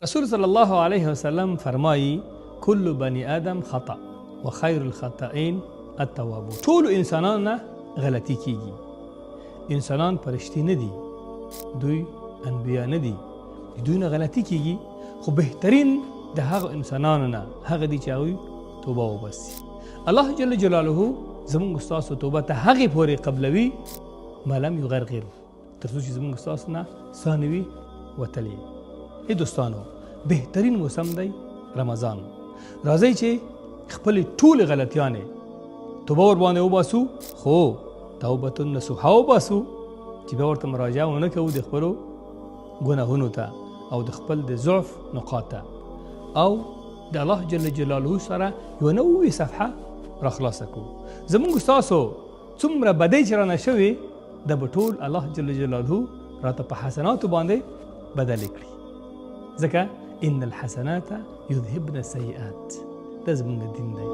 رسول صلی الله علیه وسلم فرمایي: کل بني آدم خطا وخیر الخطائین التوابون. ټول انسانانو نه غلطي کیږي، انسانان پرشتي نه دي، دوی انبیا نه دي، دوی نه غلطي کیږي، خو بهترین د هغه انسانانو نه هغه دي چې هغوی توبه وباسي. الله جل جلاله زموږ ستاسو توبه ته هغې پورې قبلوي ما لم یغرغر، تر څو چې زموږ ستاسو نه ساه نه وي وتلې. ای دوستانو، بهترین موسم دی رمضان. راځئ چې خپلې ټولې غلطیانې توبه ور باندې وباسو، خو توبه النصوحه وباسو چې بیا ورته مراجعه ونه کوو د خپلو ګناهونو ته او د خپل د ضعف نقاط ته، او د الله جل جلاله سره یوه نوې صفحه را خلاصه کړو. زموږ ستاسو څومره بدۍ چې رانه شوې دا به ټول الله جل جلاله راته په حسناتو باندې بدلې کړي، ځکه ان الحسنات یذهبن السیئات، دا زموږ دین دی.